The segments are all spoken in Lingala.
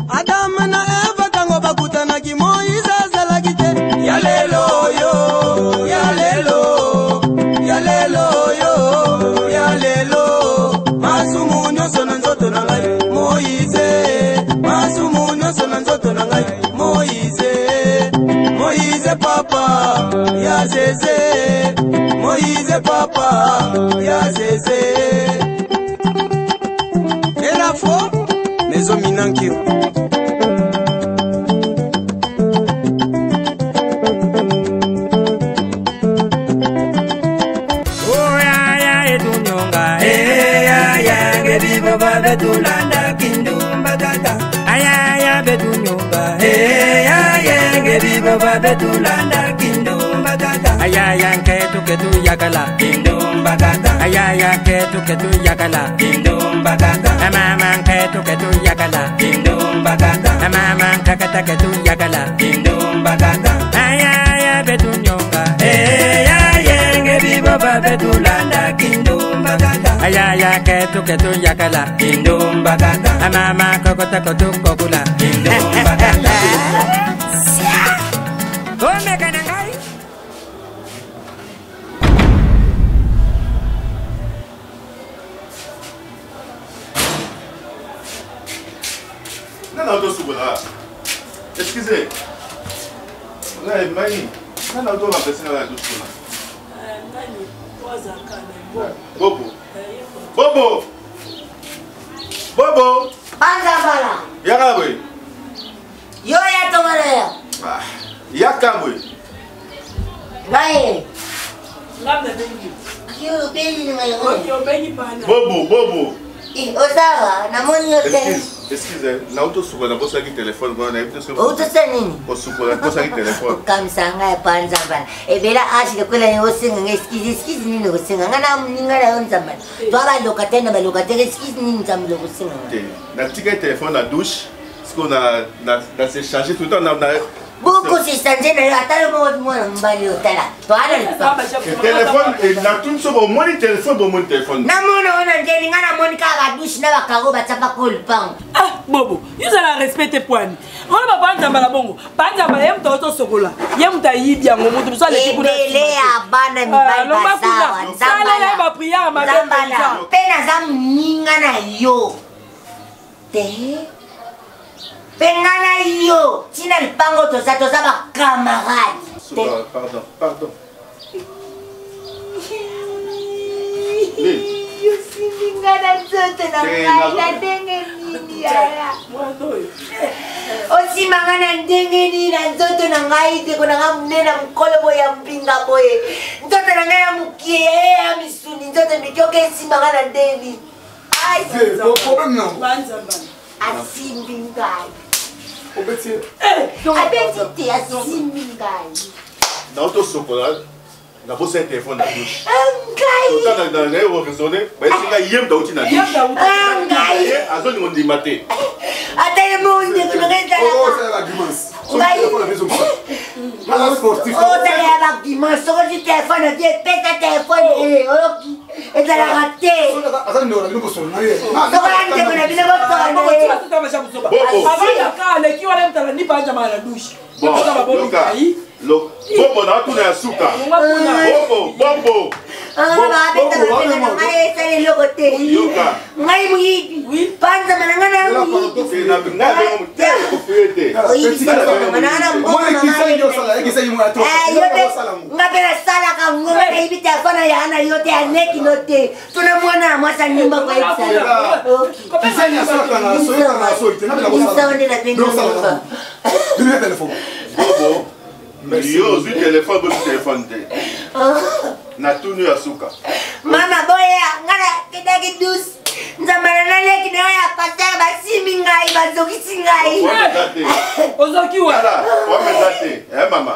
Adamu na Eva ntango bakutanaki Moize azalaki te. Ya lelo yo, ya lelo, ya lelo yo, ya lelo. Masumu nyonso na nzoto na ngai Moize, masumu nyonso na nzoto na ngai Moize, Moize papa ya Zeze, Moize papa ya Zeze. Elafo, Maison Minankio. Ayaya ketu ketu yakala kindumba kata ayaya ketu ketu yakala kindumba kata mama ketu ketu yakala kindumba kata mama kakata ketu yakala kindumba kata ayaya betu nyonga eh aye ngebibo babetulanda kindumba kata ayaya ketu ketu yakala kindumba kata mama kokota kotu kokula kindumba kata Omeka na ngai. Nana otosukola. Excusez. Ngai mai. Nana oto remplacer nana otosukola. Nani oazalaka na Bobo. Bobo. Bobo. Banzambala. Yaka boye. Yo ya tongana ya. Ah, yaka boye. Ngai. Ngai nabengi. Yo obengi ngai. Oyo obengi bana. Bobo, Bobo. Osala, namoni yo te. Excuse, nauti osukola nabosaki telefone kuna nayebi te soki Outi nini? Kosukola nabosaki telefone. Okamisa ngai epanza bana. Ebela age lokola yo osenga ngai excuse, excuse nini osenga ngai na moninga na yo nzambana. To ba locataire na ba locataire excuse nini nzambe lokosenga ngai. Te, natikaki telefone na douche. Sikoyo na na na se changer tout le temps na na boko se changer na yo ata yo moko mwana mobali otala toana telefone natuni so bomoni telefone bomoni telefone namona wana ndeni ngai namoni kaka badushe na bakaro batyaka ko lupango ah bobo yo ozala respect te pwani wana babanzambala bongo banzambala ye moto aotosokola ye moto ayibi yango moto mosu aleki kuna ebele ya bana mibali bazawa nzambasalela ye bapriere mabe mpe naza moninga na yo te mpe nga na yo ntina lipango toza toza bacamarade te pardon pardon osimbi nga na nzoto na ngai na ndenge nini yaya osimba nga na ndenge nini na nzoto na ngai ndeko na ngai monene na mokolo boye ya mpinga boye nzoto na ngai ya mokie ya misuni nzoto mike oke esimba nga na ndenge nini problème nango asimbi ngai obeti abeti te asimbi ngai naotosokola nabosani telefone na douche ngai naye raisonne bayesi ngai ye moto auti na douche ngai azolingo ndima te ata ye moko ndeko na ngai ezalaka otala ya bagrimace soki ozwi telefone ozwi epesa telefone oyoki ezalaka te aza ndeko na bino bosolo na ye sokola ndeko na bino bosolo na ye avandaka aleki wana mutala nipa anjamaka na dushe bobo na tuna ya suka bobo bobo ngai esala eloko te ngai moyibi panzama na ngai na moyibi nga mpe nasalaka ngo nga nayebi telefone ya na yo te ya leki no te tuna mwana ya mwasi anyumba koyebisaisawa nde nabengi yo ozwi telefone bozwi telefone te natuni ya suka mama boya nga nakendaki douce nzambana na leki na yo ya paster basimbi ngai bazokisi ngai ozoki wana eza te eh, mama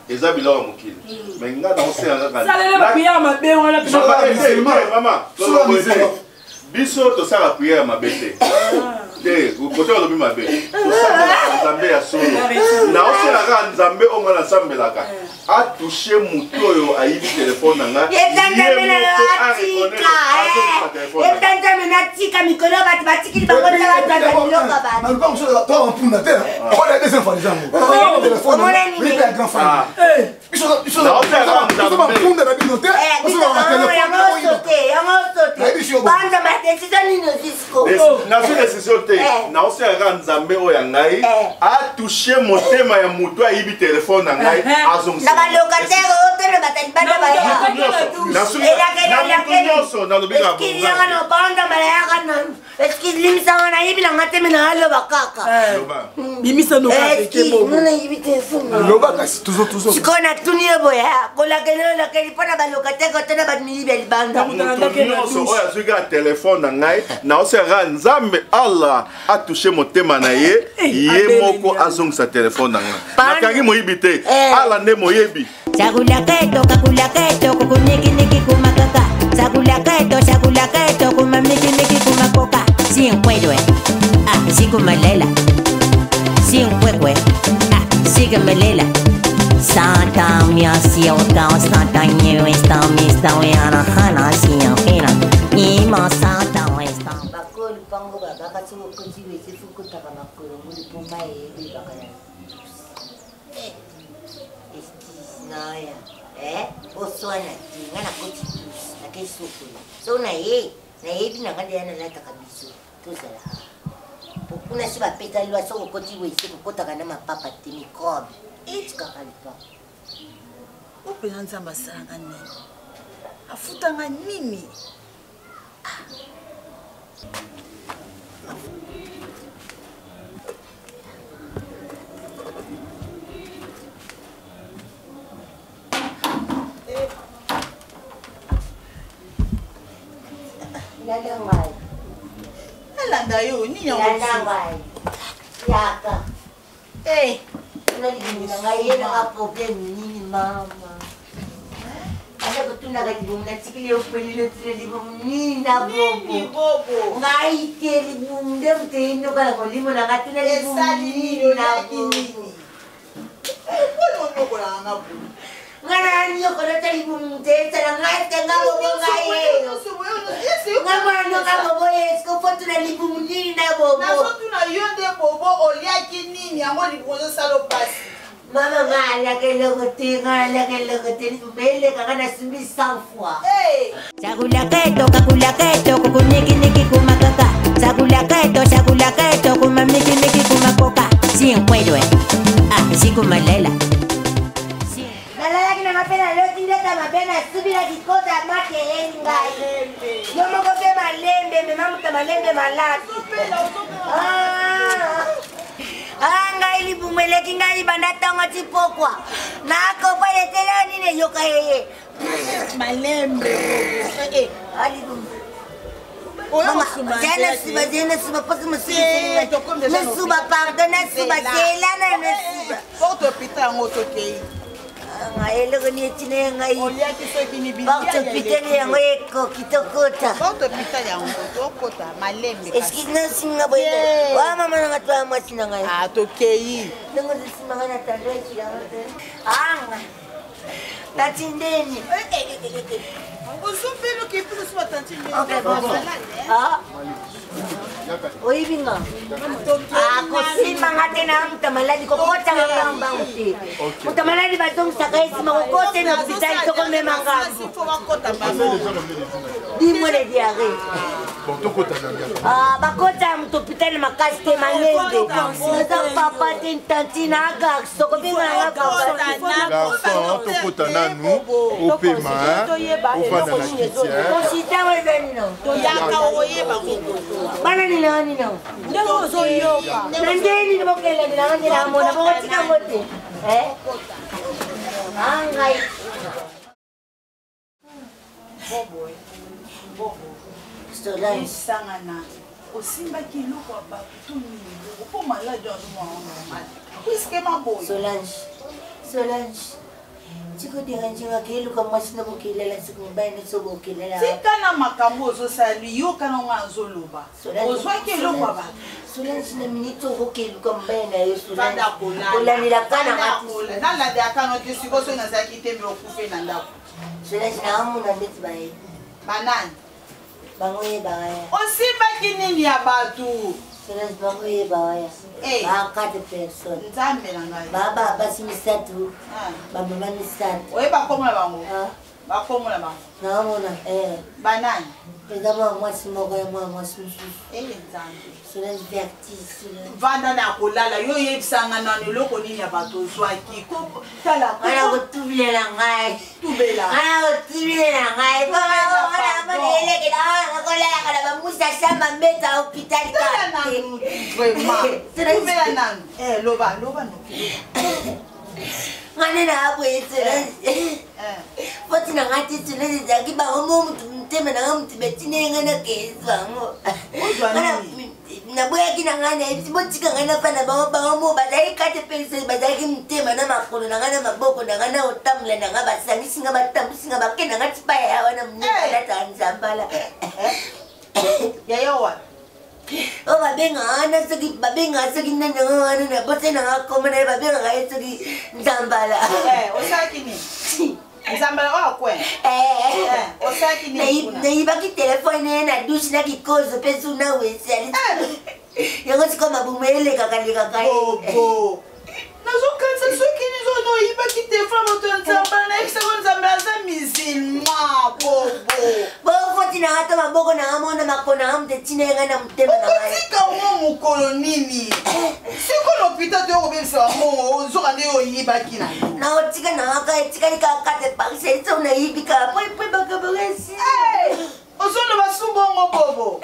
eza biloko ya mokili me nga naosenga kakasalele bapriere mabe wana mama biso tosala priere mabe te te kote olobi mabe tosambelaka nzambe ya solo naosela kaka nzambe oyo ngai nasambelaka atouche motu oyo ayibi telefone na ngai ye moko arekonaître. Bazotika mikolo bato batikili bango te bato baza biloko ya bato. Na lupango mosusu to bampunda te. Oyo deuxième fois déjà yango. Téléphone. Omonani ya grand frère. Biso biso biso bampunda na bino te. Biso ba téléphone. Yango te, yango te. Banza ba décision nini ozisiko. Nazwi décision te. Naosalaka Nzambe oyo ya ngai atouche motema ya moto ayibi telefone na ngai azongisa. Na ba locataire oyo te na bato libanda baya. Na moto nyonso nalobi na bongo. Yanga na banda malayaka nanu. Excuse limbisanga nayebi na nga te me naloba kaka. Bimisa no kaka bobo. Nayebi te Loba kasi toujours toujours. Sikoyo natuni yo boye kolakeli olakeli mpo na balocataire oto na bato miyibi ya libanda. Moto nyonso oyo azwi kaka telefone na ngai naosalaka Nzambe Allah atouche motema na ye ye moko azongisa telefone na ngai. Nakangi moyibi te. Allah nde moyebi. Sakulaketo kakulaketo kukunikинiki kumakaka sakulaketo sakulaketo kumamikiniki kumakoka sinkwedwe ah sikumalela sinkwekwe ah sikumalela Santa mia siota santa nyewe sta mi sta we ana hana sia fina ima santa we sta bakolo pango babaka soko koti wese fukutaka makolo muli puma ebebaka na Excuse naya. Eh, oswana te nga nakoti douche nake sokola so naye nayebi na nga deya nalataka biso tozala po kuna si bapesa lwa soki okoti wese kokotaka na mapapa te microbe etikaka lipa o mpenza nzambe asalanga nini afutanga nini Landa ngai. Nalanda yo nini yango? Landa ngai. Yaka. Eh. Tuna libumu na ngai ye nanga problème nini mama? Aza kotunaka libumu natikili yo pelile tuna libumu nini na bobo? Ngai te libumu nde moto eyinoka na molimo na ngai tuna libumu nini na bobo? Ngai na nyokola ta libumu te esala ngai te nga bobo ngai ye. Nga mwana nyoka bobo ye eske fo tuna libumu nini na bobo? Nazotuna yo nde bobo oliaki nini yango libumu ezosala mpasi. Mama ngai alaka eloko te ngai alaka eloko te libumu eleka ngai nasumbi 100 fois. Sakulaketo kakulaketo kukunikiniki kumakaka sakulaketo sakulaketo kumamikiniki kumakoka sinkwedwe ah sikumalela nalalaki na mabe naloti ndota mabe nasubi na kikota makeleli ngai yo moko mpe malembe mema moto malembe maladi ah. ah, ngai libumu eleki ngai banda ntongo ti pokwa nakopa etela nini eyoka yeye malembe eh, eh. ah, libumu nasuba zela nasuba mpasi mosusu nasuba pardon nasuba zela na nasuba porte hôpital yango tokei ngai eloko nini etina ya ngai oliaki soki ni porte hôpital yango ekoki tokota porte hôpital yango tokota malembe excuse nasinga boye wa mama nanga toya mwasi na ngai ah tokei ndenge ozosimba ngai na tando ekilanga te anga tati ndeni oyibi nga akosimba nga te na moto maladi kokotanga mbangu te moto maladi bazongisaka ye nsima kokote na hôpital tokomema ngambo dimo le diarrhée Ah, bakota moto hôpital makasi te malembe naza papa te ntanti na garçon kobengana nga garçon tokota nanu opema ofanda na kiti consultant eza nino bana nini yango nino ndenge ozoyoka na ndenge nini bokelandelanga nde namona bokotika ngo te angai esangana osimbaki eloko ya bato to nini bongo mpo maladi azomona normal puiske maboye solange solange tikoderanjinga keluka mwasi na bokelela soki mobali nyonso bokelela tika na makambo ozosala yoka na nga azoloba ozwaki eloko ya bato solange na minute okokeluka mobali na yo solange kolandela ka na nga nalandela ka no te sikoyo soki nazalaki te mbe okufe na ndako Solange naamona ndeti baye banani? Bango yebaka ya. Osimbaki nini ya bato? Solange bango yebaka ya. Eh. Ba quatre personnes. Nzambe na ngai. Ba basi misatu. Ah. Ba mama misatu. Oyeba kombo na bango? Ah. Bakombo na bango? Naomona eh. Banani? Eza mwa mwasi moko ya mwa mwasi mosusu. Eh Nzambe. Solange vertige. Solange. Vanda na kolala yo oyebisanga nano eloko nini ya bato ozwaki tala Wana kotubilela ngai. Tubela. Wana kotubilela ngai. Elekela wana kolalaka na bamusa shamba mbeta hôpital Tala nanu vraiment. Tubela nanu. Eh loba loba noki. Nga nde naa boye Solange. Foti na nga te Solange ezalaki bango mo mutu motema na nga mutu batindeli nga nakezi bango. Naboyaki na ngai nayebisi botika ngai nafanda bango bango mo bazalaki kati mpe bazalaki motema na makolo na ngai na maboko na ngai na kotambola na ngai basangisi ngai batambwisi ngai bakenda ngai tipa ya wana monene alataka nzambala yaya wapi oyo babengaka wana soki babengaka soki nani yango wana na bote na nga kombo na ye babengaka ye soki nzambala osalaki nini nzambala oyo akwe osalaki nini kuna nayibaki telefone ye na dushe na kikozo mpe su na wese yango sikoyo mabumu elekaka lekaka ye bobo nazokanisa soki nizono oyibaki telefone moto ya nzambala nayebisako nzambe aza musulman bobo bofoti na nga to maboko na nga mona makolo na nga moto etina ye ngai na motema na ngai okotika ngo mokolo nini siko na hôpital toyo kobebisa bambongo nzoka nde oyibaki na yo nakotika na nga kaka etikali kaka kate parcelle so nayibi kaka po epo ebakabaka esi ozoloba su bongo bobo.